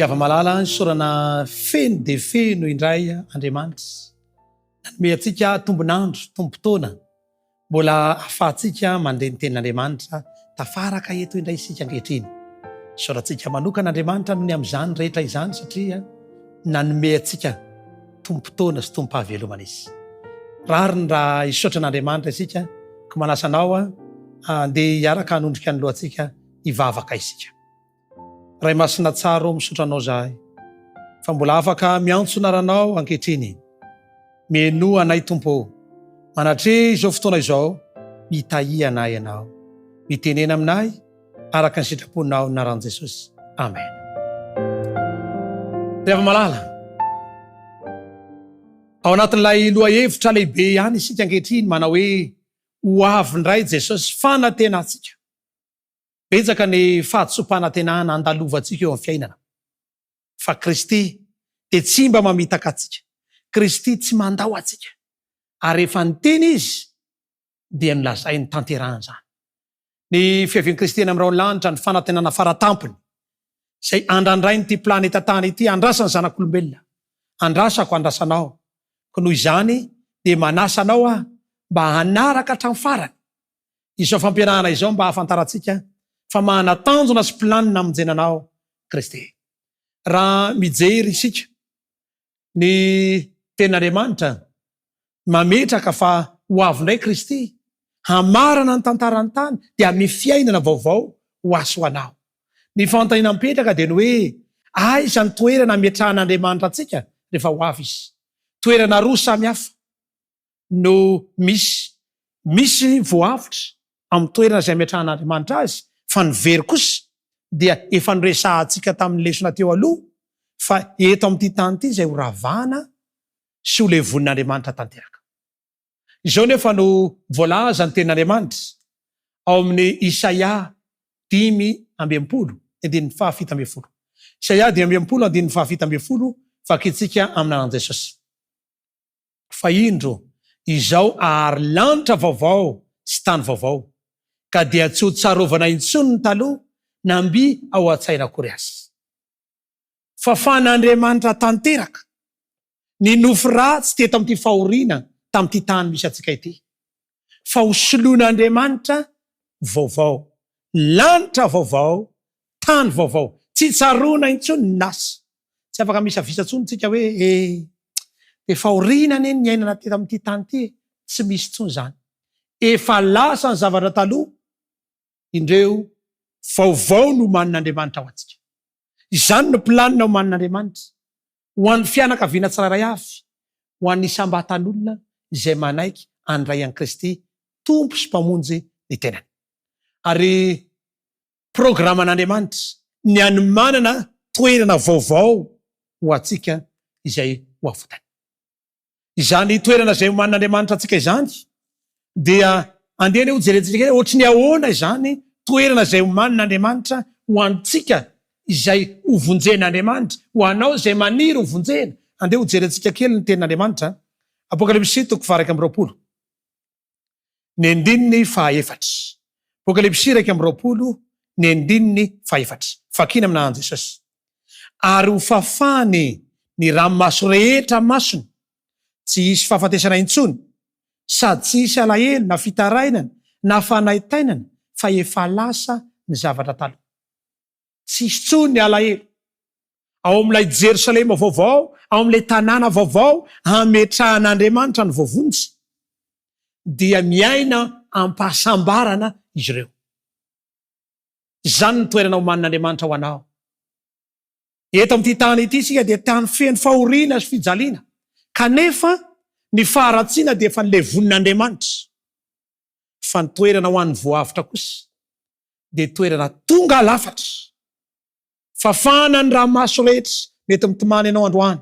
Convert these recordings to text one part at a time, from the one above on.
hava-malala, isaorana feno dia feno indray Andriamanitra nanome antsika tombon'andro, tombom-potoana mbola ahafahantsika mandre ny tenin'Andriamanitra tafaraka eto indray isika ankehitriny. Isaorantsika manokana Andriamanitra noho ny amin'izany rehetra izany satria nanome antsika tombom-potoana sy tombom-pahavelomana Izy. Rariny raha hisaotra an'Andriamanitra isika, koa manasa anao handeha hiaraka hanondrika ny lohantsika hivavaka isika. Ray Masina tsara ô, misaotra Anao zahay fa mbola afaka miantso anaranao ankehitriny. Mihainoa anay Tompo ô. Manatreha izao fotoana izao, mitahia anay Ianao. Mitenena aminay araka ny sitraponao anaran'i Jesosy. Amen. Ry hava-malala, ao anatin'ilay lohahevitra lehibe ihany isika ankehitriny manao hoe ho avy indray Jesosy, fanantenantsika. Betsaka ny fahadisoam-panantenana andalovantsika eo amin'ny fiainana. Fa Kristy dia tsy mba mamitaka antsika. Kristy tsy mandao antsika. Ary rehefa niteny Izy dia nolazainy tanterahana izany. Ny fiavian'i Kristy eny amin'ny rahon'ny lanitra ny fanantenana faratampony izay andrandrain'ity planeta tany ity, andrasan'ny zanak'olombelona. Andrasako, andrasanao. Koa noho izany dia manasa anao aho mba hanaraka hatramin'ny farany izao fampiarahana izao mba hahafantarantsika fa manana tanjona sy planina hamonjena anao Kristy. Raha mijery isika ny Tenin'Andriamanitra mametraka fa ho avy indray Kristy hamarana ny tantaran'ny tany dia hanome fiainana vaovao ho ahy sy ho anao. Ny fanontaniana mipetraka dia ny hoe aiza ny toerana hametrahan'Andriamanitra antsika rehefa ho avy Izy? Toerana roa samy hafa. no misy. Misy voavotra amin'ny toerana izay ametrahan'Andriamanitra azy, fa ny very kosa dia efa noresahantsika tamin'ny lesona teo aloha fa eto amin'ity tany ity izay ho ravana sy ho levonin'Andriamanitra tanteraka. Izao nefa no voalaza ny tenin'Andriamanitra ao amin'ny Isaia 65 andininy faha 17. Isaia 65 andininy faha 17 vakintsika amin'ny anaran'i Jesosy. Fa indro, izao ahary lanitra vaovao sy tany vaovao, ka dia tsy ho tsarovana intsony ny taloha na mby ao an-tsaina akory aza. Fafan'Andriamanitra tanteraka ny nofy ratsy teto amin'ity fahoriana tamin'ity tany misy antsika ity, fa ho soloin'Andriamanitra vaovao, lanitra vaovao, tany vaovao. Tsy tsaroana intsony ny lasa. Tsy afaka misavisa intsony tsika hoe eh, dia fahoriana anie ny niainana teto amin'ity tany ity e. Tsy misy intsony izany. Efa lasa ny zavatra taloha, indreo vaovao no omanin'Andriamanitra ho antsika. Izany no planina omanin'Andriamanitra ho an'ny fianakaviana tsirairay avy, ho an'ny isam-batan'olona izay manaiky handray an'i Kristy Tompo sy Mpamonjy ny tenany. Ary programan'Andriamanitra ny hanomanana toerana vaovao ho antsika izay ho avotany. Izany toerana izay omanin'Andriamanitra antsika izany dia andeha anie hojerentsika kely ohatry ny ahoana izany toerana izay omanin'Andriamanitra ho antsika izay ho vonjen'Andriamanitra, ho anao izay maniry ho vonjena. Andeha hojerentsika kely ny tenin'Andriamanitra. Apokalypsy toko faha 21. Ny andininy fahaefatra. Apokalypsy 21, ny andininy fahefatra. Vakina amin'ny anaran'i Jesosy. Ary ho fafany ny ranomaso rehetra masony, tsy hisy fahafatesana intsony, sady tsy hisy alahelo na fitarainana na fanaintainana, fa efa lasa ny zavatra taloha. Tsy hisy intsony ny alahelo. Ao amin'ilay Jerosalema vaovao, ao amin'ilay tanàna vaovao hametrahan'Andriamanitra ny voavonjy, dia miaina am-pahasambarana izy ireo. Izany no toerana omanin'Andriamanitra ho anao. Eto amin'ity tany ity isika dia tany feno fahoriana sy fijaliana, kanefa ny faharatsiana dia efa nolevonin'Andriamanitra. Fa ny toerana ho an'ny voavotra kosa dia toerana tonga lafatra. Fafana ny ranomaso rehetra. Mety mitomany ianao androany.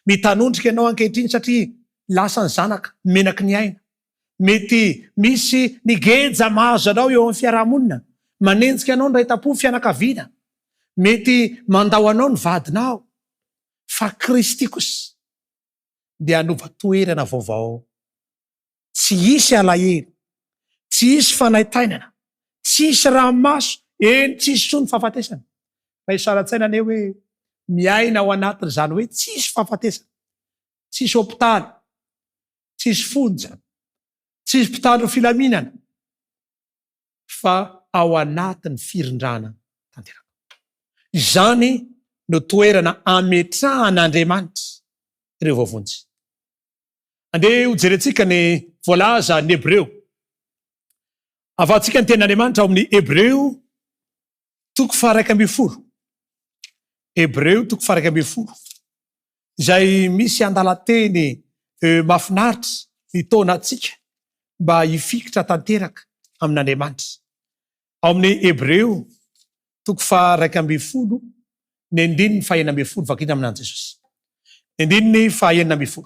Mitanondrika ianao ankehitriny satria lasa ny zanaka, menaky ny aina. Mety misy ny geja mahazo anao eo amin'ny fiarahamonina. Manenjika anao ny ray tam-po, fianakaviana. Mety mandao anao ny vadinao. Fa Kristy kosa dia hanova toerana vaovao. Tsy hisy alahelo, tsy hisy fanaintainana, tsy hisy ranomaso, eny tsy hisy intsony ny fahafatesana. Mba hisara-tsaina anie hoe. Miaina ao anatin'izany hoe tsisy fahafatesana, tsisy hopitaly, tsisy fonja, tsisy mpitandro filaminana fa ao anatin'ny firindrana tanteraka. Izany no toerana ametrahan'Andriamanitra ireo voavonjy. Andeha hojerentsika ny voalazan'ny Hebreo. Avahantsika ny tenin'Andriamanitra ao amin'ny Hebreo toko faha-11. Hebreo toko faha-11, izay misy andalan-teny mahafinaritra mitaona antsika mba hifikitra tanteraka amin'Andriamanitra. Ao amin'ny Hebreo toko faha-11, ny andininy faha-16, vakina amin'An'i Jesosy. Ny andininy faha-16.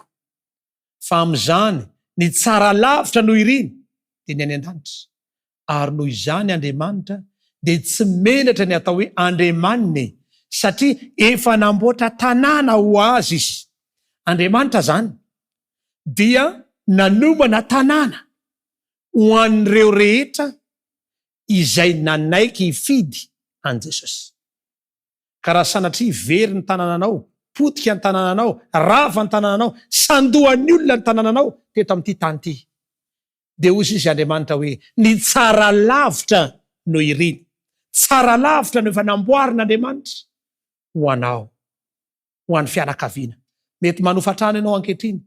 Fa amin'izany, ny tsara lavitra no iriny, dia ny any an-danitra. Ary noho izany Andriamanitra dia tsy menatra ny atao hoe Andriamaniny, satria efa namboatra tanàna ho Azy Izy. Andriamanitra izany dia nanomana tanàna ho an'ireo rehetra izay nanaiky hifidy an'i Jesosy. Ka raha sanatria very ny tanànanao, potika ny tanànanao, rava ny tanànanao, sandohan'ny olona ny tanànanao teto amin'ity tany ity, dia hoy izy Andriamanitra hoe, ny tsara lavitra no iriny. Tsara lavitra no efa namboarin'Andriamanitra ho anao, ho an'ny fianakaviana. Mety manofa trano ianao ankehitriny,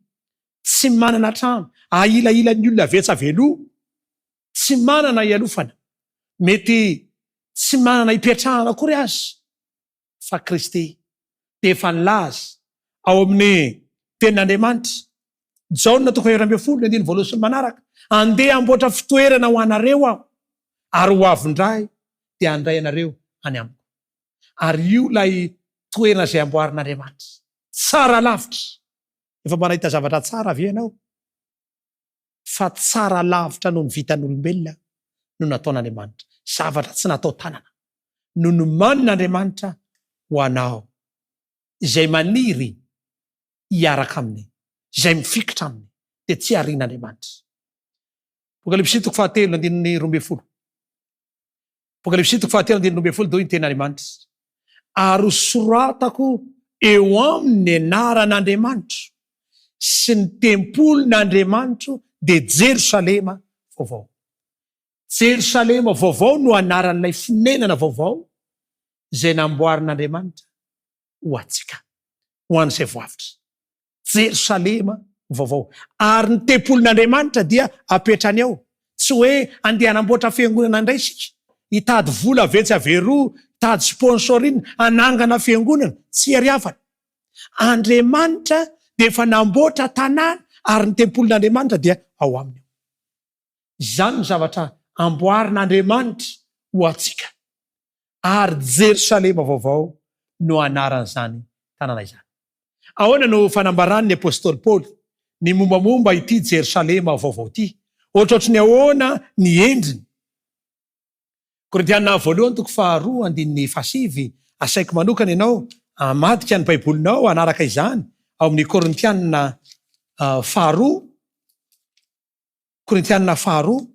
tsy manana trano, ahilahilan'ny olona vetsaveloha, tsy manana hialofana, mety tsy manana hipetrahana akory aza, fa Kristy dia efa nilaza ao amin'ny Tenin'Andriamanitra, Jaona toko faha-11 ny andininy voalohany sy ny manaraka, Andeha hamboatra fitoerana ho anareo Aho, ary ho avy indray dia handray anareo any Amiko. Ary io ilay toerana izay amboarin'Andriamanitra. Tsara lavitra! Efa mba nahita zavatra tsara ve ianao? Fa tsara lavitra noho ny vitan'olombelona no nataon'Andriamanitra. Zavatra tsy natao tanana no nomanin'Andriamanitra ho anao izay maniry hiaraka Aminy, izay mifikitra Aminy, dia tsy harian'Andriamanitra. Apokalypsy toko fahatelo andininy 12. Apokalypsy toko fahatelo andininy 12 dia hoy ny tenin'Andriamanitra, Ary hosoratako eo aminy ny anaran'Andriamanitro sy ny tempolin'Andriamanitro dia Jerosalema vaovao. Jerosalema vaovao no anaran'ilay fonenana vaovao izay namboarin'Andriamanitra ho antsika, ho an'izay voavotra. Jerosalema vaovao. Ary ny tempolin'Andriamanitra dia apetrany ao. Tsy hoe andeha hanamboatra fiangonana indray isika, hitady vola avy etsy avy eroa, hitady sponsoring, hanangana fiangonana. Tsia ry havana. Andriamanitra dia efa namboatra tanàna ary ny tempolin'Andriamanitra dia ao aminy ao. Izany no zavatra amboarin'Andriamanitra ho antsika. Ary Jerosalema vaovao no anaran'izany tanàna izany. Ahoana no fanambaran'ny apostoly Paoly ny mombamomba ity Jerosalema vaovao ity? Ohatrohatry ny ahoana ny endriny? Korintiana voalohany toko faharoa andininy fahasivy, Asaiko manokana ianao hamadika ny Baibolinao hanaraka izany ao amin'ny Korintiana faharoa, Korintiana faharoa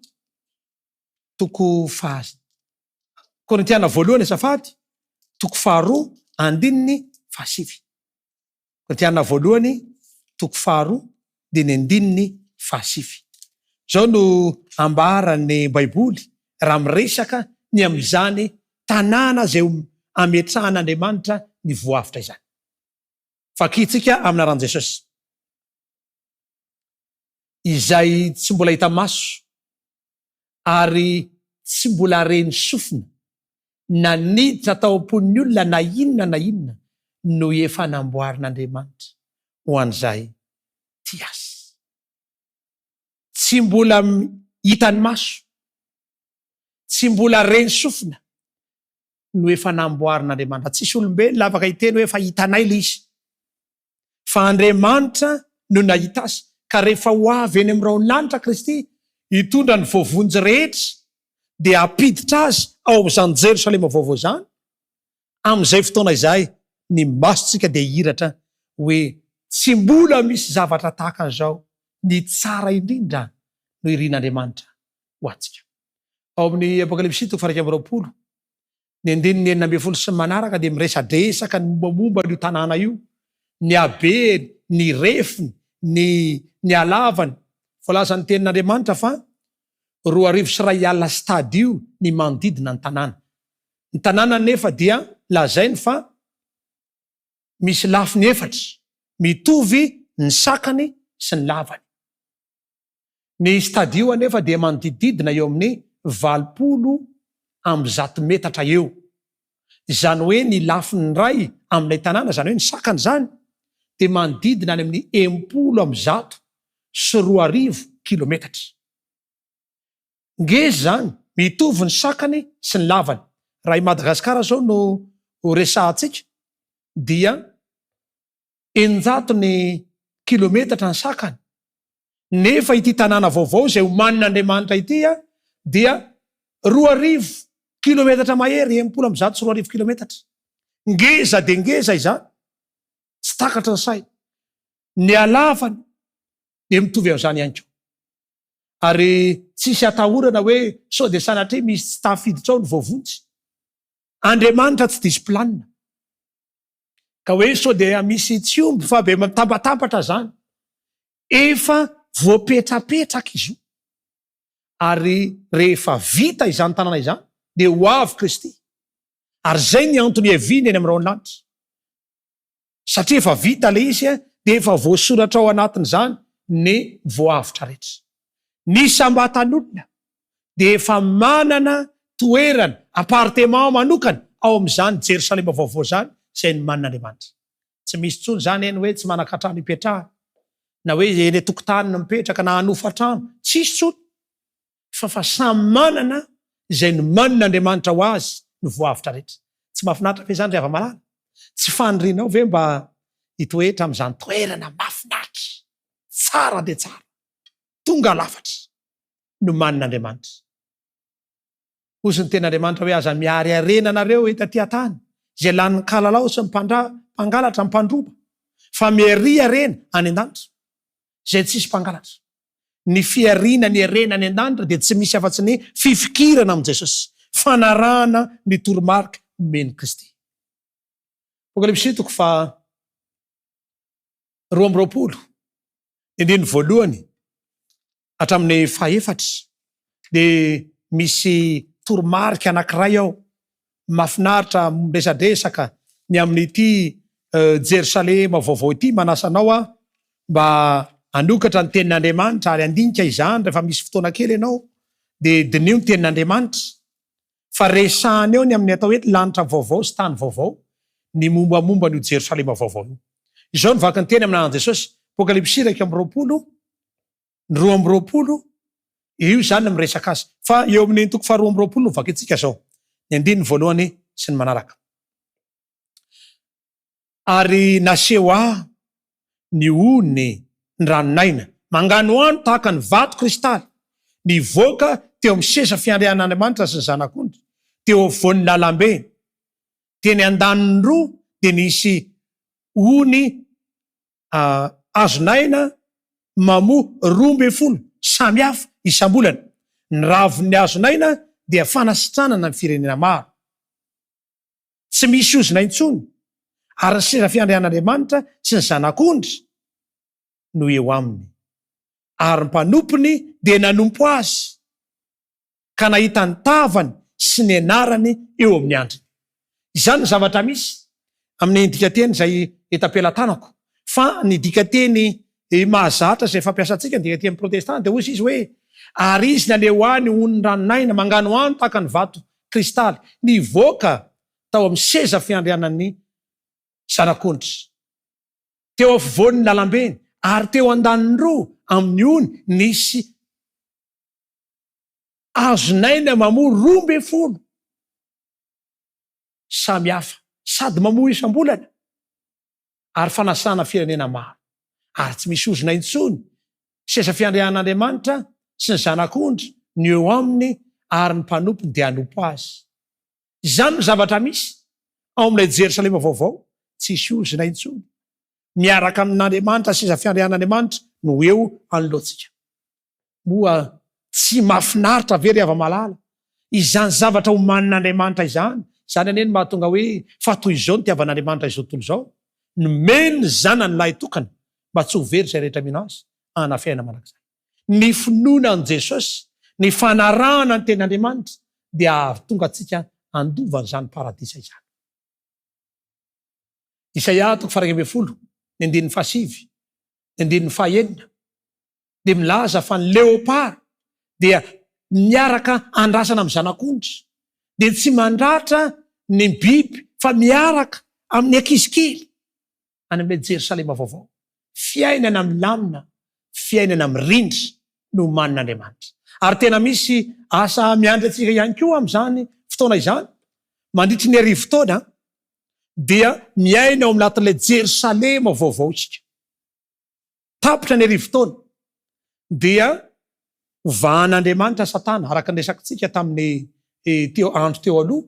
toko faha Korintiana voalohany azafady toko faharoa andininy fahasivy. Korintiana voalohany toko faharoa dia ny andininy fahasivy. Izao no ambaran'ny Baiboly raha miresaka ny amin'izany tanàna izay ametrahan'Andriamanitra ny voavotra izany. Vakintsika amin'ny anaran'i Jesosy. Izay tsy mbola hita maso ary tsy mbola ren'ny sofina na niditra tao am-pon'ny olona na inona na inona no efa namboarin'Andriamanitra ho an'izay tia Azy. Tsy mbola hitan'ny maso, tsy mbola ren'ny sofina no efa namboarin'Andriamanitra. Tsisy olombelona afaka hiteny hoe efa hitanay ilay izy. Fa Andriamanitra no nahita azy, ka rehefa ho avy eny amin'ny rahon'ny lanitra Kristy, hitondra ny voavonjy rehetra, dia hampiditra azy ao amin'izany Jerosalema vaovao izany, amin'izay fotoana izay ny masontsika dia hihiratra hoe tsy mbola misy zavatra tahaka an'izao, ny tsara indrindra no irin'Andriamanitra ho antsika. Ao amin'ny Apokalypsy toko faha-21. Ny andininy 16 sy ny manaraka dia miresadresaka ny mombamomba an'io tanàna io, ny habeny, ny refiny, ny ny halavany. Voalazan'ny Tenin'Andriamanitra fa 2100 stadio ny manodidina ny tanàna. Ny tanàna anefa dia lazainy fa misy lafiny efatra, mitovy ny sakany sy ny lavany. Ny stadio anefa dia manodididina eo amin'ny 180 metatra eo. Izany hoe ny lafiny iray amin'ilay tanàna, izany hoe ny sakany izany, dia manodidina any amin'ny 2060 kilometatra. Ngeza izany, mitovy ny sakany sy ny lavany. Raha i Madagasikara izao no resahantsika dia 600 ny kilometatra ny sakany, nefa ity tanàna vaovao izay omanin'Andriamanitra ity dia 2000 kilometatra mahery, 2060 kilometatra. Ngeza dia ngeza izany, tsy takatry ny saina. Ny halavany dia mitovy amin'izany ihany koa. Ary tsisy atahorana hoe sao dia sanatria misy tsy tafiditra ao ny voavonjy. Andriamanitra tsy diso planina. Ka hoe sao dia misy tsy omby fa be mitambatambatra zany. Efa voapetrapetraka izy io. Ary rehefa vita izany tanàna izany dia ho avy Kristy. Ary izay ny antony hiaviany eny amin'ny rahon'ny lanitra. Satria efa vita ilay izy dia efa voasoratra ao anatin'izany ny voavotra rehetra. Ny isam-batan'olona dia efa manana toerana, appartement manokana ao amin'izany Jerosalema vaovao izany izay nomanin'Andriamanitra. Tsy misy intsony izany eny hoe tsy manan-katrano hipetrahana, na hoe eny an-tokotany no mipetraka na hanofa trano, tsisy intsony fa fa samy manana izay nomanin'Andriamanitra ho azy ny voavotra rehetra. Tsy mahafinaritra ve izany ry hava-malala? Tsy fanirianao ve mba hitoetra amin'izany toerana mahafinaritra, tsara dia tsara, tonga lafatra nomanin'Andriamanitra? Hozy ny tenin'Andriamanitra hoe aza mihary harena anareo eto aty an-tany, izay lanin'ny kalalao sy ny mpandra, mpangalatra, mpandroba, fa miharia harena any an-danitra, izay tsisy mpangalatra. Ny fihariana ny harena any an-danitra dia tsy misy afa-tsy ny fifikirana amin'i Jesosy, fanarahana ny toromarika omen'i Kristy. Apokalypsy toko faha 22, andininy voalohany hatramin'ny fahefatra dia misy toromarika anankiray ao mahafinaritra miresadresaka ny amin'ity Jerosalema vaovao ity. Manasa anao aho mba hanokatra ny tenin'Andriamanitra ary handinika izany rehefa misy fotoana kely ianao dia diniho ny tenin'Andriamanitra fa resahana eo ny amin'ny atao hoe lanitra vaovao sy tany vaovao ny mombamomba an'io Jerosalema vaovao io. Izao no vaky ny teny amin'ny anaran'i Jesosy, Apokalypsy 21, Ny 22, io izany no miresaka azy. Fa eo amin'ny toko faharoa amby roapolo no vakintsika izao, ny andininy voalohany sy ny manaraka. Ary naseho ahy ny ony ny ranon'aina, manganohano tahaka ny vato kristaly, nivoaka teo amin'ny seza fiandrianan'Andriamanitra sy ny Zanak'ondry, teo afovoan'ny lalambe. Teny andaniny roa dia nisy ony Hazon'aina mamoa 12 samy hafa isam-bolana. Ny ravin'ny hazon'aina dia fanasitranana ny firenena maro. Tsy misy ozona intsony, ary ny seza fiandrian'Andriamanitra sy ny Zanak'ondry no eo aminy. Ary ny mpanompony dia nanompo azy. ka nahita ny tavany sy ny anarany eo amin'ny andriny. Izany ny zavatra misy amin'ny dikanteny izay eto am-pelatanako. Fa ny dikanteny mahazatra izay fampiasantsika, ny dikanteny protestanta, dia hoy izy hoe, Ary izy naneho ahy ny onin'ny ranon'aina, manganohano tahaka ny vato kristaly, nivoaka tao amin'ny seza fiandrianan'ny Zanak'ondry, teo afovoan'ny lalambeny, ary teo andaniny roa amin'ny ony nisy Azon'aina mamoa 12 samy hafa sady mamoa isam-bolana ary fanasana firenena maro ary tsy misy ozona intsony seza fiandrianan'Andriamanitra sy ny Zanak'ondry no eo aminy ary ny mpanompony dia hanompo azy. Izany no zavatra misy ao amin'ilay Jerosalema vaovao, tsisy ozona intsony. Miaraka amin'Andriamanitra seza fiandrianan'Andriamanitra no eo anoloantsika. Moa tsy mahafinaritra ve ry hava-malala izany zavatra omanin'Andriamanitra izany, Izany anie no mahatonga hoe fa toy izao nitiavan'Andriamanitra izao tontolo izao, nomeny ny Zanany lahitokana mba tsy ho very izay rehetra mino Azy hanana fiainana mandrakizay. Ny finoana an'i Jesosy, ny fanarahana ny Tenin'Andriamanitra dia hahatonga antsika handova an'izany paradisa izany. Isaia toko faha 11, ny andininy fahasivy, ny andininy fahaenina dia milaza fa ny leopard dia miaraka andrasana amin'ny zanak'ondry, dia tsy mandratra ny biby fa miaraka amin'ny ankizy kely any amin'ilay Jerosalema vaovao. Fiainana milamina, fiainana mirindra no omanin'Andriamanitra. Ary tena misy asa miandry antsika ihany koa amin'izany fotoana izany, mandritry ny arivotaona dia miaina ao anatin'ilay Jerosalema vaovao isika. Tapitra ny arivotaona, dia hovahan'Andriamanitra Satana, araka ny resakitsika tamin'ny teo andro teo aloha,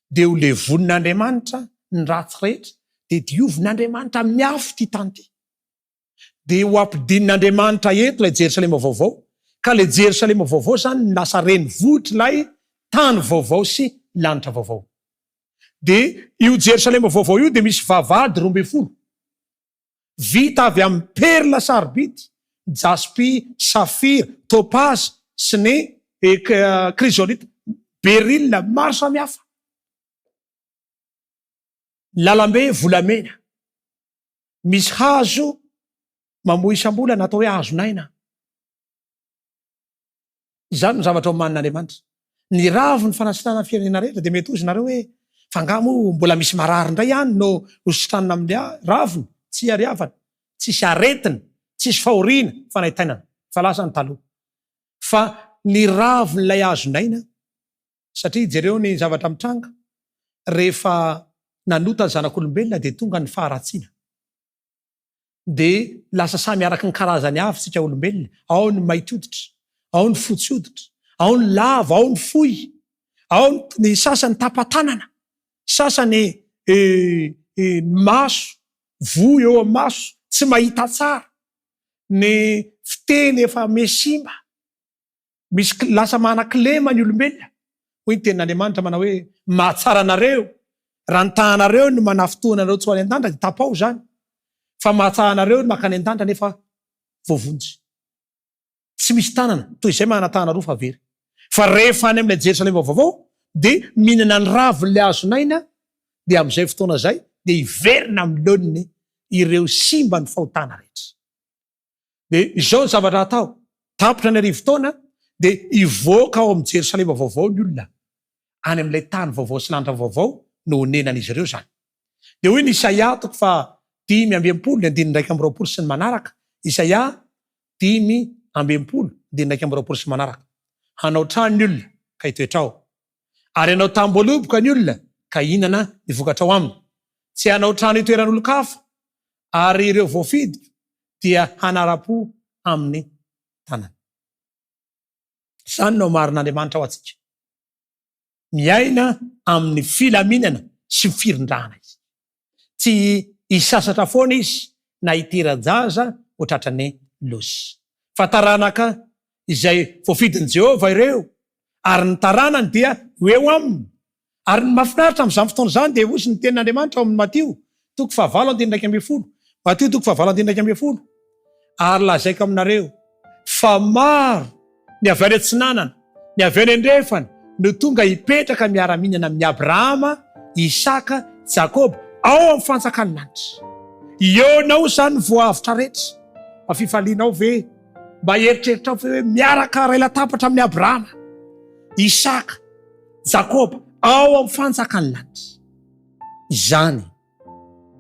dia ho levonin'Andriamanitra ny ratsy rehetra, dia diovin'Andriamanitra amin'ny afo ity tany ity. Dia ho ampidinin'Andriamanitra eto ilay Jerosalema vaovao, ka ilay Jerosalema vaovao izany no lasa renivohitr'ilay tany vaovao sy lanitra vaovao. Dia io Jerosalema vaovao io dia misy vavahady 12. Vita avy amin'ny perla sarobidy, jaspy, safira, topaza sy ny krizolita, beryl maro samihafa. Lalambe volamena, misy hazo mamoa isam-bolana atao hoe hazon'aina. Izany no zavatra omanin'Andriamanitra. Ny ravin'ny fanasitranana ny firenena rehetra dia mety hozy nareo hoe fa angaha moa mbola misy marary indray any no ho sitranina amin'ny raviny? Tsia ry havana, tsisy aretina, tsisy fahoriana, fanaintainana. Efa lasa ny taloha. Fa ny ravin'ilay hazon'aina, satria jereo ny zavatra mitranga, rehefa nanota ny zanak'olombelona dia tonga ny faharatsiana. dia lasa samy araka ny karazany avy tsika olombelona, ao ny mainty hoditra, ao ny fotsy hoditra, ao ny lava, ao ny fohy, ao ny sasany tapa-tanana, sasany ny maso, voa eo amin'ny maso, tsy mahita tsara, ny fiteny efa mihasimba. Misy lasa manan-kilema ny olombelona. Hoy ny tenin'Andriamanitra manao hoe, Mahatsara anareo, raha ny tahanareo no manafintohina anareo tsy ho any an-danitra dia tapaho izany, fa mahatsara anareo ny mankany an-danitra nefa voavonjy. Tsy misy tanana toy izay manana tanana roa fa very. Fa rehefa any amin'ilay Jerosalema vaovao dia mihinana ny ravin'ilay hazon'aina dia amin'izay fotoana izay dia hiverina amin'ny laoniny ireo simba ny fahotana rehetra. Dia izao ny zavatra hatao, tapitra ny arivotaona, dia hivoaka ao amin'i Jerosalema vaovao ny olona, any amin'ilay tany vaovao sy lanitra vaovao no honenan'izy ireo izany. Dia hoy ny Isaia toko faha 65 ny andininy 21 sy ny manaraka, Isaia 65 andininy 21 sy manaraka, Hanao trano ny olona ka hitoetra ao, ary hanao tamim-boaloboka ny olona ka hihinana ny vokatra ao aminy. Tsy hanao trano hitoeran'olon-kafa, ary ireo voafidiko dia hanara-po amin'ny tanany. Izany no amarin'Andriamanitra ho antsika. Miaina amin'ny filaminana sy firindrana izy. Tsy hisasatra foana izy na hitera-jaza ho tratran'ny loza. Fa taranaka izay voafidin'i Jehovah ireo, ary ny taranany dia ho eo aminy. Ary ny mahafinaritra amin'izany fotoana izany dia hozy ny tenin'Andriamanitra ao amin'ny Matio, toko fahavalo andininy 11. Matio toko fahavalo andininy 11. Ary lazaiko aminareo, fa maro ny avy any atsinanana, ny avy any andrefana, no tonga hipetraka miara-mihinana amin'i Abrahama, Isaka, Jakoba, ao amin'ny fanjakan'ny lanitra. Hihaona ao izany ny voaavotra rehetra. Mba fifalianao ve? Mba eritreritrao ve hoe miaraka iray latabatra amin'i Abrahama, Isaka, Jakoba ao amin'ny fanjakan'ny lanitra? Izany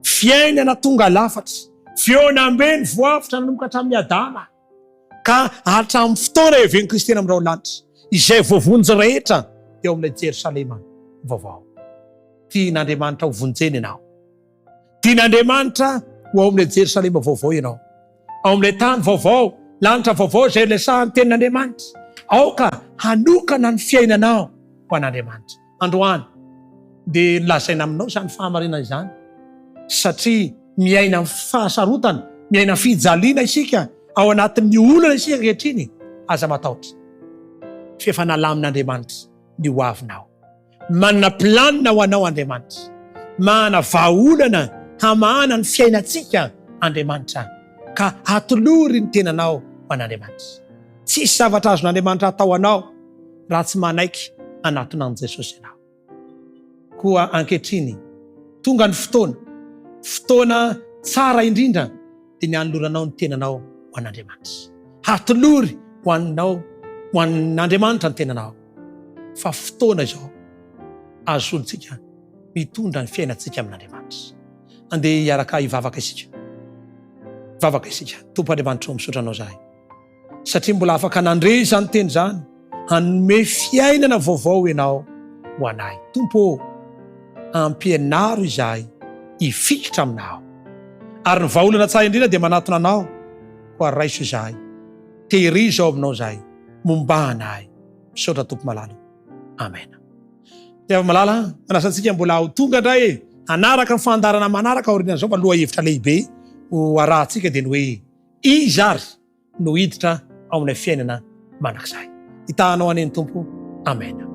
fiainana tonga lafatra, fihaonambe ny voavotra nanomboka hatramin'i Adama ka hatramin'ny fotoana hiavian'i Kristy any amin'ny rahon'ny lanitra, izay voavonjy rehetra eo amin'ilay Jerosalema vaovao. Tian'Andriamanitra ho vonjena ianao. Tian'Andriamanitra ho ao amin'ilay Jerosalema vaovao ianao. Ao amin'ilay tany vaovao, lanitra vaovao izay resahan'ny Tenin'Andriamanitra. Aoka hanokana ny fiainanao ho an'Andriamanitra. Androany dia nolazaina aminao izany fahamarinana izany satria miaina fahasarotana, miaina fijaliana isika, ao anatin'ny olana isika ankehitriny. Aza matahotra, f'efa nalamin'Andriamanitra ny ho avinao. Manana planina ho anao Andriamanitra. Manana vahaolana hamahana ny fiainantsika Andriamanitra. Ka atolory ny tenanao ho an'Andriamanitra. Tsisy zavatra azon'Andriamanitra atao anao raha tsy manaiky hanatona an'i Jesosy ianao. Koa ankehitriny, tonga ny fotoana, fotoana tsara indrindra dia ny hanoloranao ny tenanao ho an'Andriamanitra. Hatolory ho anao, ho an'Andriamanitra ny tenanao. Fa fotoana izao ahazoantsika mitondra ny fiainantsika amin'Andriamanitra. Andeha hiaraka hivavaka isika. Hivavaka isika. Tompo Andriamanitra ô, misaotra Anao izahay. Satria mbola afaka nandre izany teny izany, hanome fiainana vaovao Ianao ho anay. Tompo ô, ampianaro izahay hifikitra Aminao. Ary ny vahaolana tsara indrindra dia manatona Anao, koa raiso izahay. Tehirizo ao Aminao izahay. Mombà anay. Misaotra Tompo malala. Amena. Ry hava-malala, manasa antsika mbola ho tonga indray e, hanaraka ny fandaharana manaraka aorian'izao fa lohahevitra lehibe ho arahantsika dia ny hoe iza ary no hiditra ao amin'ilay fiainana mandrakizay. Hitahanao anie ny Tompo. Amena.